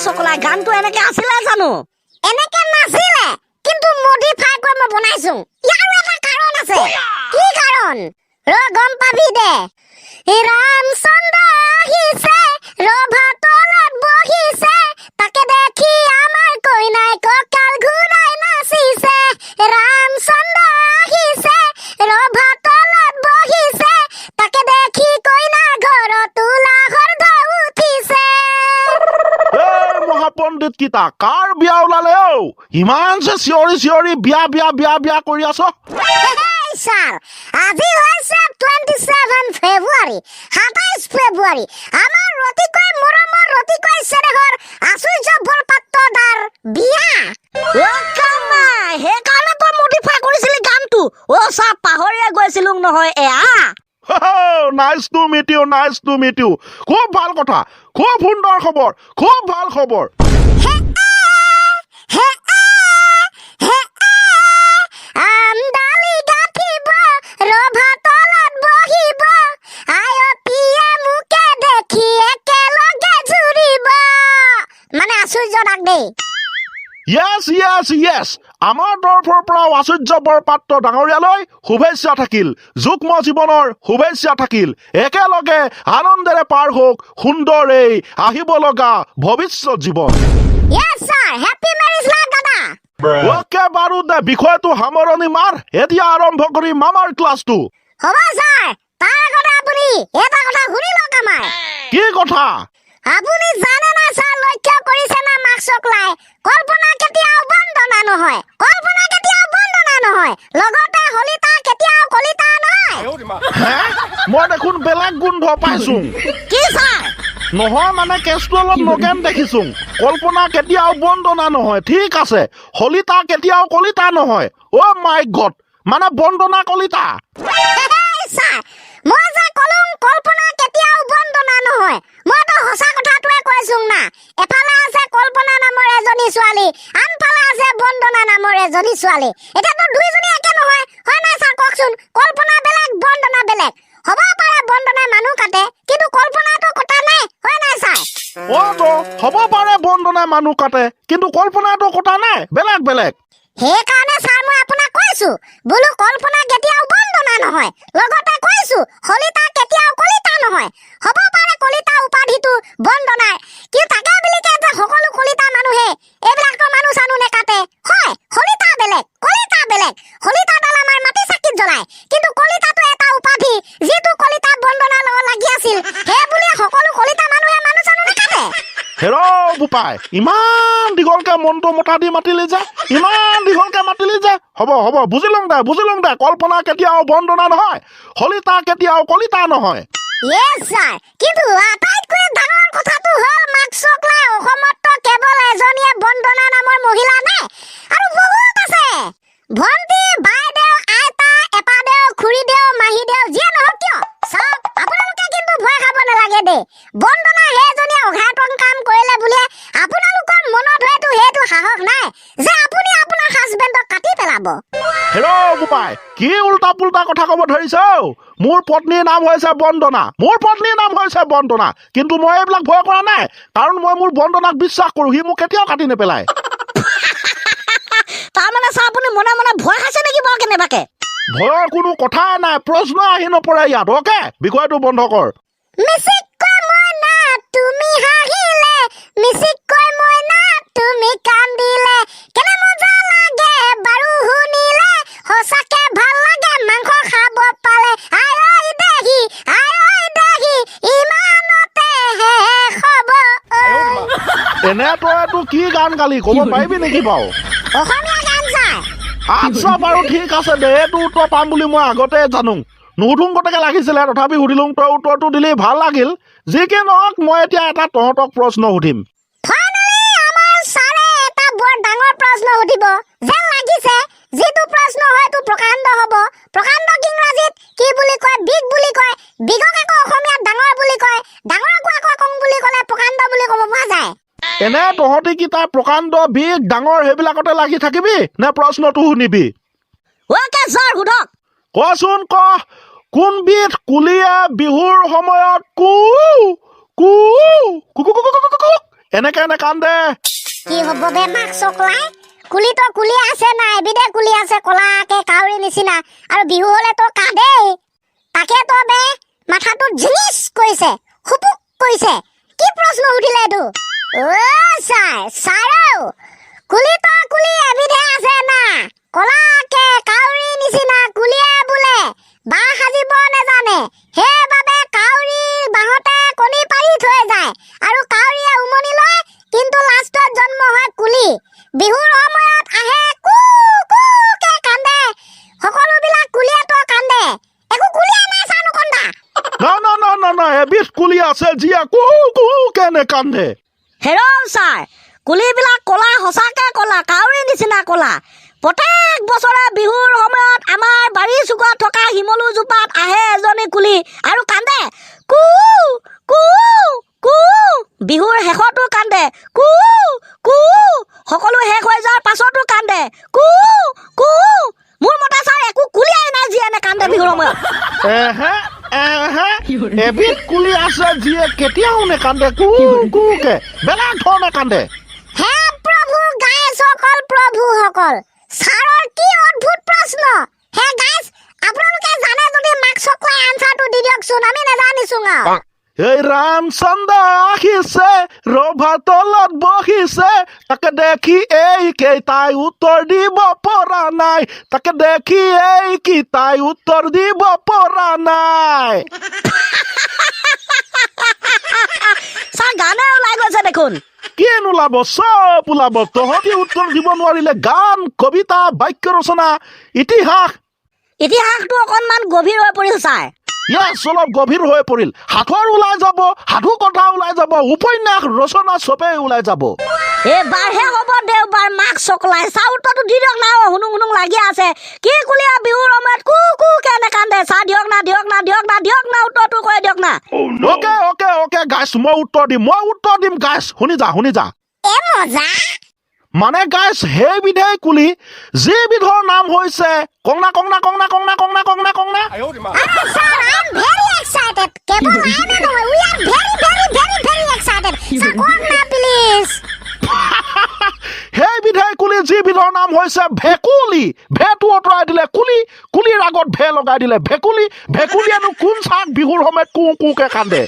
চকলাই, গানটো এনেকে আছিলে জানো? এনেকে নাছিলে, কিন্তু মডিফাই কৰি মই বনাইছো। ইয়াৰো এটা কাৰণ আছে। কি কাৰণ? ৰ, গম পাবি দে। ৰামচন্দ্ৰ আহিছে, ৰভা তলত বহিছে, তাকে দেখি আমাৰ কইনাই কঁকাল ঘূৰাই নাচিছে। ৰামচন্দ্ৰ আহিছে, ৰভা তলত বহিছে, তাকে দেখি কইনা ঘৰত উলাহৰ ঢৌ উঠিছে। এই মহাপণ্ডিত কেইটা, কাৰ বিয়া ওলালে ঔ? ইমান যে চিঞৰি চিঞৰি বিয়া বিয়া বিয়া বিয়া কৰি আছ? হেই ছাৰ, আজি হৈছে 27 ফেব্ৰুৱাৰী, 27 ফেব্ৰুৱাৰী, আমাৰ অতিকৈ মৰমৰ, অতিকৈ চেনেহৰ আচুৰ্য বৰপাত্ৰ দাৰ বিয়া। অ কামাই, সেইকাৰণে তই মডিফাই কৰিছিলি গানটো। অ ছাৰ, পাহৰিয়ে গৈছিলো নহয় এয়া। Nice to meet you, nice to meet you. খুব ভাল কথা, খুব সুন্দৰ খবৰ, খুব ভাল খবৰ। হে হে হে, আমডালি গাঁঠিব, ৰভা তলত বহিব, আয়তীয়ে মোকে দেখি একেলগে জুৰিব। মানে আচুৰ্য দাক দেই। য়েছ, আমাৰ তৰফৰ পৰাও আচুৰ্য বৰপাত্ৰ ডাঙৰীয়ালৈ শুভেচ্ছা থাকিল, যুগ্ম জীৱনৰ শুভেচ্ছা থাকিল। একেলগে আনন্দেৰে পাৰ হওক সুন্দৰ এই আহিব লগা ভৱিষ্যত জীৱন। Yes sir, happy marriage life দাদা। অ'কে, বাৰু দে, বিষয়টো সামৰণি মাৰ। এতিয়া আৰম্ভ কৰিম আমাৰ ক্লাছটো। হ'ব ছাৰ, তাৰ আগতে আপুনি এটা কথা শুনি লওক আমাৰ। কি কথা? আপুনি জানে না ছাৰ, লক্ষ্য কৰিছে না মাকচকলাই, কল্পনা কেতিয়াও বন্দনা নহয়, কল্পনা কেতিয়াও বন্দনা নহয়, লগতে শলিতা কেতিয়াও কলিতা নহয়। হে, মই দেখোন বেলেগ গোন্ধ পাইছো। কি ছাৰ? নহয়, মানে কেছটো অলপ নগেন দেখিছো। কল্পনা কেতিয়াও বন্দনা নহয়, ঠিক আছে, শলিতা কেতিয়াও কলিতা নহয়। অ' মাই গড, মানে বন্দনা কলিতা। হেই ছাৰ, মই যে কলো কল্পনা কেতিয়াও বন্দনা নহয়, মইতো সঁচা কথাটোৱে কৈছো না। এফালে আছে কল্পনা নামৰ এজনী ছোৱালী, আনফালে আছে বন্দনা নামৰ এজনী ছোৱালী। এতিয়াতো দুইজনী একে নহয়, হয় নাই ছাৰ কওকচোন? কল্পনা বেলেগ, বন্দনা বেলেগ। হ'ব পাৰে বন্দনাই মানুহ কাটে, কিন্তু কল্পনাটো কটা নাই, হয় নাই ছাৰ? অ' তো হ'ব পাৰে বন্দনাই মানুহ কাটে, কিন্তু কল্পনাটো কটা নাই, বেলেগ বেলেগ। সেইকাৰণে ছাৰ, মই আপোনাক কৈছো বোলো কল্পনা কেতিয়াও বন্দনা নহয়, লগতে কৈছো শলিতা কেতিয়াও কলিতা নহয়। হ'ব পাৰে কলিতা উপাধিটো বন্দনাৰ, কিন্তু তাকে বুলি কে যে সকলো কলিতা মানুহে এইবিলাকতো মানুহ চানুহ নেকাটে। হয়, শলিতা বেলেগ, কলিতা বেলেগ। শলিতাডাল আমাৰ মাটি চাকিত জ্বলায়, কিন্তু কলিতাটো এটা উপাধি, যিটো কলিতা বন্দনাৰ লগত লাগি আছিল। সেই বুলিয়ে সকলো কলিতা মানুহে মানুহ চানুহ নেকাটে। হেৰ বোপাই, ইমান দীঘলকে মনটো মতা দি মাতিলি যে, ইমান দীঘলকে মাতিলি যে, হ'ব হ'ব, বুজি লওঁ দে, বুজি লওঁ দে। কল্পনা কেতিয়াও বন্দনা নহয়, শলিতা কেতিয়াও কলিতা নহয়। য়েছ ছাৰ, কিন্তু আটাইতকৈ ডাঙৰ কথাটো হ'ল মাকচকলাই, অসমততো কেৱল এজনীয়ে বন্দনা নামৰ মহিলা নাই, আৰু বহুত আছে। ভণ্টি, বাইদেউ, আইতা, এপাদেউ, খুৰীদেউ, মাহীদেউ, যিয়ে নহওক কিয়, চাওক, আপোনালোকে কিন্তু ভয় খাব নালাগে দেই। বন্দনা সেইজনীয়ে অঘাইতং কাম কৰিলে বুলিয়ে আপোনালোকৰ মনত হয়তো সেইটো সাহস নাই যে আপুনি আপোনাৰ হাজবেণ্ডক কাটি পেলাব। হেৰ বোপাই, কি উল্টা পুল্টা কথা ক'ব ধৰিছ ঔ? মোৰ পত্নীৰ নাম হৈছে বন্দনা, মোৰ পত্নীৰ নাম হৈছে বন্দনা, কিন্তু মই এইবিলাক ভয় কৰা নাই, কাৰণ মই মোৰ বন্দনাক বিশ্বাস কৰোঁ, সি মোক কেতিয়াও কাটি নেপেলায়। তাৰমানে ছাৰ, আপুনি মনে মনে ভয় খাইছে নেকি বাৰু কেনেবাকে? ভয়ৰ কোনো কথাই নাই, প্ৰশ্ন আহি নপৰে ইয়াত। অ'কে, বিষয়টো বন্ধ কৰ। মিচিককৈ মইনা তুমি হাঁহিলে, মিচিককৈ মইনা তুমি কান্দিলে, কেনে মজা লাগে বাৰু শুনিলে, সঁচাকে ভাল লাগে মাংস খাব পালে। আই ঐ দেহি, আই ঐ দেহি, ইমানতে শেষ হ'ব ঐ। এনে তই এইটো কি গান গালি, ক'ব পাৰিবি নেকি বাৰু? অসমীয়া গান ছাৰ। আচ্ছা বাৰু, ঠিক আছে দে। এইটো উত্তৰ পাম বুলি মই আগতে জানো। নুসুধোং গতিকে লাগিছিলে, তথাপি সুধিলোং, তই উত্তৰটো দিলি, ভাল লাগিল। যি কি নহওক, মই এতিয়া এটা তহঁতক প্ৰশ্ন সুধিম। ফাইনেলি আমাৰ ছাৰে এটা বৰ ডাঙৰ প্ৰশ্ন সুধিব যেন লাগিছে, যিটো প্ৰশ্ন হয়তো প্ৰকাণ্ড হ'ব। প্ৰকাণ্ডক ইংৰাজীত কি বুলি কয়? বিগ বুলি কয়। বিগক আকৌ অসমীয়াত ডাঙৰ বুলি কয়, ডাঙৰকো আকৌ কং বুলি ক'লে প্ৰকাণ্ড বুলি ক'ব পৰা যায়। এনে তহঁতি কি তাৰ প্ৰকাণ্ড, বিগ, ডাঙৰ সেইবিলাকতে লাগি থাকিবি নে প্ৰশ্নটো শুনিবি? অ'কে ছাৰ, সোধক। কচোন ক, কোনবিধ কুলিয়ে বিহুৰ সময়ত কু কু কু কু কু কু কু কু এনেকে নেকান্দে। কি হ'ব বে মাক চকলাই? কুলিতো কুলি আছে না, এবিধে কুলি আছে কলাকে কাউৰী নিচিনা, আৰু বিহু হলে তো কান্দেই। তাকে তো বে, মাথাটো জিনিচ কৰিছে, হুপুক কৰিছে। কি প্ৰশ্ন সুধিলে এইটো? অ ছাৰ, ছাৰ, কুলিতো কুলি এবিধে আছে না, কলাকে কাউৰী নিচিনা। কুলিয়ে বোলে বাঁহ সাজিব নেজানে, সেইবাবে কাউৰী বাঁহতে কণী পাৰি থৈ যায় আৰু কাউৰীয়ে উমনি লয়, কিন্তু লাষ্টত জন্ম হয় কুলি। বিহুৰ সময়ত আহে, কু কুকে কান্দে। সকলোবিলাক কুলিয়েতো কান্দে, একো কুলিয়ে নাই ছাৰ, নকন্দা। না না না না না, এবিধ কুলি আছে যিয়ে কু কু কে নেকান্দে। হেৰৌ ছাৰ, কুলিবিলাক ক'লা, সঁচাকে ক'লা, কাউৰী নিচিনা ক'লা। প্ৰত্যেক বছৰে বিহুৰ সময়ত আমাৰ বাৰীৰ চুকত থকা শিমলু জোপাত আহে এজনী কুলি আৰু কান্দে কু কু কু। বিহুৰ শেষতো কান্দে কু কু, সকলো শেষ হৈ যোৱাৰ পাছতো কান্দে কু কু। মোৰ মতে ছাৰ, একো কুলিয়াই নাই যিয়ে নেকান্দে বিহুৰ সময়ত। এহে এহে, এবিধ কুলি আছে যিয়ে কেতিয়াও নেকান্দে কু কুকে, বেলেগ ধৰণে কান্দে। হে প্ৰভু, গাইজসকল, প্ৰভুসকল, ছাৰৰ কি অদ্ভুত প্ৰশ্ন! হে গাইজ, আপোনালোকে জানে যদি মাক চকলাই আনচাৰটো দি দিয়কচোন, আমি নাজানিছো আৰু। এই ৰামচন্দ্ৰ আহিছে, ৰভা তলত বহিছে, তাকে দেখি এই কেইটাই উত্তৰ দিব পৰা নাই, তাকে দেখি এই কেইটাই উত্তৰ দিব পৰা নাই। ছাৰ, গানে ওলাই গৈছে দেখোন। কি নোলাব? চব ওলাব। তহঁতি উত্তৰ দিব নোৱাৰিলে গান, কবিতা, বাক্য ৰচনা, ইতিহাস। ইতিহাসটো অকণমান গভীৰ হৈ পৰিল ছাৰ। য়েছ, অলপ গভীৰ হৈ পৰিল। সাঁথৰ ওলাই যাব, সাধু কথা ওলাই যাব, উপন্যাস ৰচনা চবেই ওলাই যাব। এইবাৰহে হ'ব দেওবাৰ মাক চকলাই। ছাৰ, উত্তৰটো দি দিয়ক না। অ, শুনুং শুনুং লাগি আছে। কি কুলীয়া বিহুৰ সময়ত কু কু কে নেকান্দে? ছাৰ, দিয়ক না, দিয়ক না, দিয়ক না, দিয়ক না, উত্তৰটো কৈ দিয়ক না। অ'কে গাইছ, মই উত্তৰ দিম, মই উত্তৰ দিম। গাইছ, শুনি যা, শুনি যা। এ মজা। মানে গাইছ, সেইবিধেই কুলি যিবিধৰ নাম হৈছে কংনা কংনা কংনা কংনা কংনা কংনা কংনা। Sir, I am very excited. কেৱল I am নহয়, we are very very very very excited. Sir, কওক না প্লিজ। সেইবিধেই কুলি যিবিধৰ নাম হৈছে ভেকুলী। ভেটো আঁতৰাই দিলে কুলি, কুলিৰ আগত ভে লগাই দিলে ভেকুলী। ভেকুলীয়েনো কোন চাক বিহুৰ সময়ত কু কুকে কান্দে?